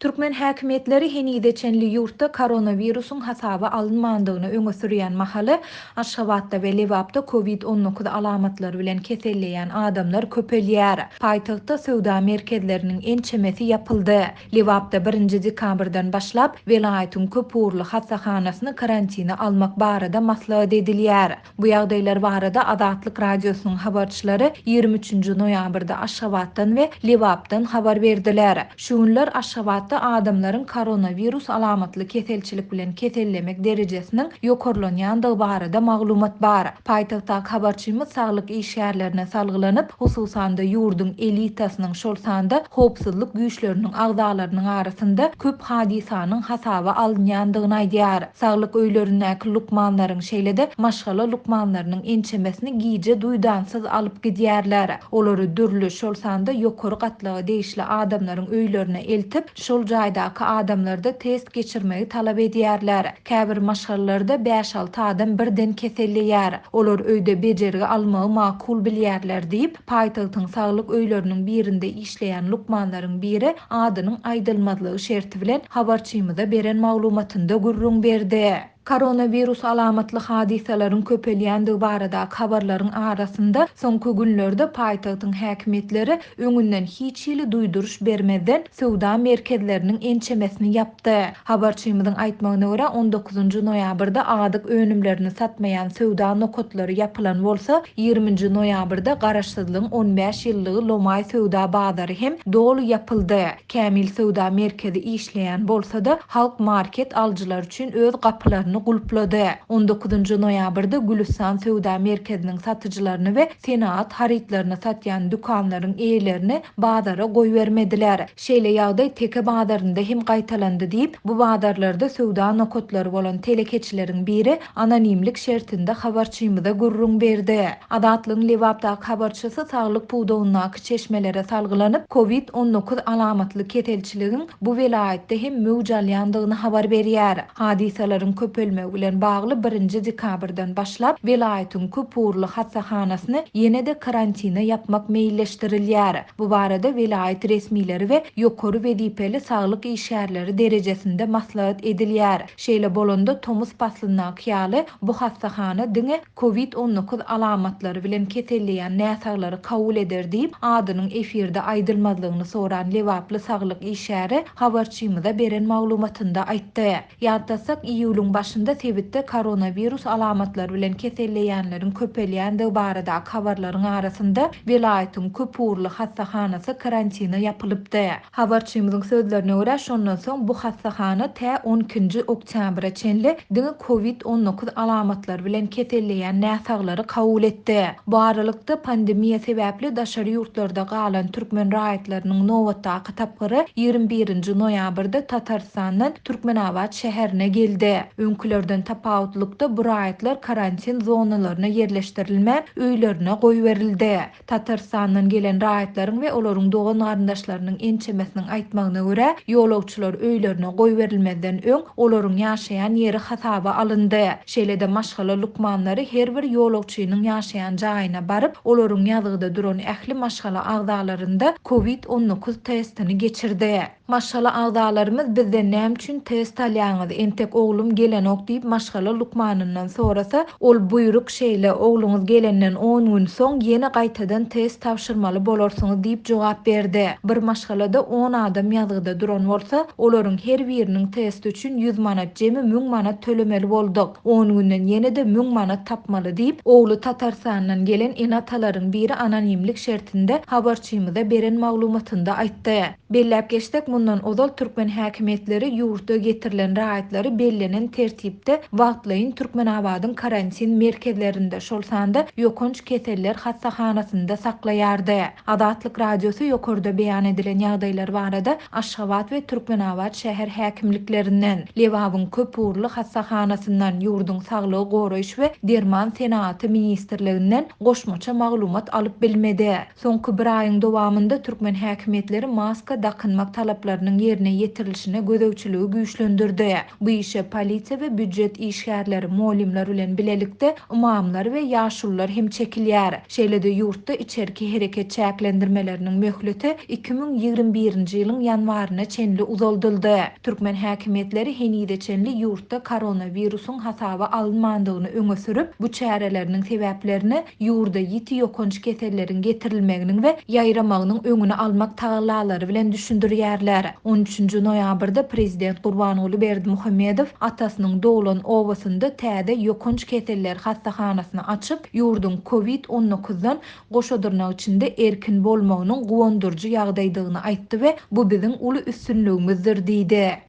Türkmen häkimiýetleri henize çenli ýurtda koronawirusyň hasaba alynmandygyny öňe sürýän mahaly, Aşgabatda we Lebapda covid 19 alamatlary bilen keselleýän adamlar köpelýär. Paýtagtda söwda merkezleriniň ençemesi ýapyldy. Lebapda birinji dekabrdan başlap, welaýatyň köpugurly hassahanasyny karantine almak barada maslahat edilýär. Bu ýagdaýlar barada Azatlyk Radiosynyň habarçylary 23-nji noýabrda Aşgabatdan we Lebapdan habar berdiler. Şu günler Aşgabatda adamlaryň koronawirus alamatly keselçilik bilen kesellemek derejesiniň ýokarlanýandygy barada maglumat bar. Paýtagtdaky habarçymyz saglyk işgärlerine salgylanyp, hususan-da ýurduň elitasynyň, şol sanda howpsuzlyk güýçleriniň agzalarynyň arasynda köp hadysanyň hasaba alynýandygyny aýdýar. Saglyk öýlerindäki lukmanlaryň, şeýle-de maşgala lukmanlarynyň ençemesini gije duýdansyz alyp gidýärler. Olary dürli, şol sanda ýokary gatlaga degişli adamlaryň öýlerine eltip, şol jaýdaky adamlarda test geçirmegi talap edýärler. Käbir maşgalalarda bäş-alty adam birden keselleýär. Olar öýde bejergi almagy makul bilýärler diýip, paýtagtyň saglyk öýleriniň birinde işleýän lukmanlaryň biri adynyň aýdylmazlygy şerti bilen habarçymyza beren maglumatynda gürrüň berdi. Koronawirus alamatly hadysalaryň köpelýändigi baradaky habarlaryň arasynda, soňky günlerde paýtagtyň häkimiýetleri öňünden hiç hili duýduryş bermezden, söwda merkezleriniň ençemesini ýapdy. Habarçymyzyň aýtmagyna görä, on dokuzynjy noýabrda azyk önümlerini satmaýan söwda nokatlary ýapylan bolsa, ýigriminji noýabrda Garaşsyzlygyň 15 ýyllygy lomaý söwda bazary hem doly ýapyldy. Kämil söwda merkezi işleýän bolsa-da, Halk market alyjylar üçin öz gapylaryny gulplady. On dokuzynjy noýabrda Gülüstan söwda merkeziniň satyjylaryny we senagat harytlaryny satýan dükanlaryň eýelerini bazara goýbermediler. Şeýle ýagdaý Teke bazarynda hem gaýtalandy diýip, bu bazarlarda söwda nokatlary bolan telekeçileriň biri anonimlik şertinde habarçymyza gürrüň berdi. Azatlygyň Lebapdaky habarçysy saglyk pudagyndaky çeşmelere salgylanyp, covid 19 alamatly keselçiligiň bu welaýatda hem möwç alýandygyny habar berýär. Hadysalaryň köpelmegi bilen bagly birinji dekabrdan başlap, welaýatyň köpugurly hassahanasyny ýene-de karantine ýapmak meýilleşdirilýär. Bu barada welaýat resmileri we ýokary wezipeli saglyk işgärleri derejesinde maslahat edilýär. Şeýle bolanda, tomus paslyndaky ýaly, bu hassahana diňe covid 19 alamatlary bilen keselleýän näsaglary kabul eder diýip, adynyň efirde aýdylmazlygyny soran lebaply saglyk işgäri habarçymyza beren maglumatynda aýtdy. Ýatlatsak, iýulyň başynda sebitde koronawirus alamatlary bilen keselleýänleriň köpelýändigi baradaky habarlaryň arasynda, welaýatyň köpugurly hassahanasy karantine ýapylypdy. Habarçymyzyň sözlerine görä, şondan soň bu hassahana tä on ikinji oktýabra çenli diňe covid 19 alamatlary bilen keselleýän näsaglary kabul etdi. Bu aralykda, pandemiýa sebäpli daşary ýurtlarda galan türkmen raýatlarynyň nobatdaky tapgyry 21-nji noýabrda Tatarystandan Türkmenabat şäherine geldi. Öňkülerden tapawutlykda, bu raýatlar karantin zonalaryna ýerleşdirilmän, öýlerine goýberildi. Tatarystandan gelen raýatlaryň we olaryň dogan-garyndaşlarynyň ençemesiniň aýtmagyna görä, ýolagçylar öýlerine goýberilmezden öň, olaryň ýaşaýan ýeri hasaba alyndy. Şeýle-de maşgala lukmanlary her bir ýolagçynyň ýaşaýan jaýyna baryp, olaryň ýazgyda duran ähli maşgala agzalarynda covid 19 testini geçirdi. Maşgala agzalarymyz bizden näme üçin test alýaňyz, entek oglum gelenok diýip maşgala lukmanyndan sorasa, ol buýruk şeýle, ogluňyz gelenden on gün soň ýene gaýtadan test tabşyrmaly bolarsyňyz diýip jogap berdi. Bir maşgalada on adam ýazgyda duran bolsa, olaryň her biriniň testi üçin ýüz manat jemi 1000 manat tölemeli bolduk. On günden ýene-de 1000 manat tapmaly diýip, ogly Tatarystandan gelen ene-atalaryň biri anonimlik şertinde habarçymyza beren maglumatynda aýtdy. Belläp geçsek, mundan ozal türkmen häkimiýetleri ýurtda getirilen raýatlary bellenen tertipde wagtlaýyn Türkmenabadyň karantin merkezlerinde, şol sanda ýokanç keseller hassahanasynda saklaýardy. Azatlyk Radiosy ýokarda beýan edilen ýagdaýlar barada Aşgabat we Türkmenabat şäher häkimliklerinden, Lebabyň köpugurly hassahanasyndan, ýurduň Saglygy goraýyş we derman senagaty ministrliginden goşmaça maglumat alyp bilmedi. Soňky bir aýyň dowamynda türkmen häkimiýetleri maska Maska dakynmak talaplarynyň ýerine ýetirilişine gözegçiligi güýçlendirdi. Bu işe polisiýa we býujet işgärleri, mugallymlar bilen bilelikde ymamlar we ýaşulular hem çekilýär. Şeýle-de ýurtda içerki hereket çäklendirmeleriniň möhleti 2021-nji ýylyň ýanwaryna çenli uzaldyldy. Türkmen häkimiýetleri henize çenli ýurtda koronawirusyň hasaba alynmandygyny öňe sürüp, bu çäreleriniň sebäplerini ýurda ýiti ýokanç keselleriň getirilmeginiň we ýaýramagynyň öňüni almak tagallalary bilen düşündirýärler. On üçünji noýabrda prezident Gurbanguly Berdimuhamedow atasynyň doglan obasynda täze ýokanç keseller hassahanasyny açyp, ýurduň kowid on dokuzdan goşa dyrnak içinde erkin bolmagynyň guwandyryjy ýagdaýdygyny aýtdy we bu biziň uly üstünligimizdir diýdi.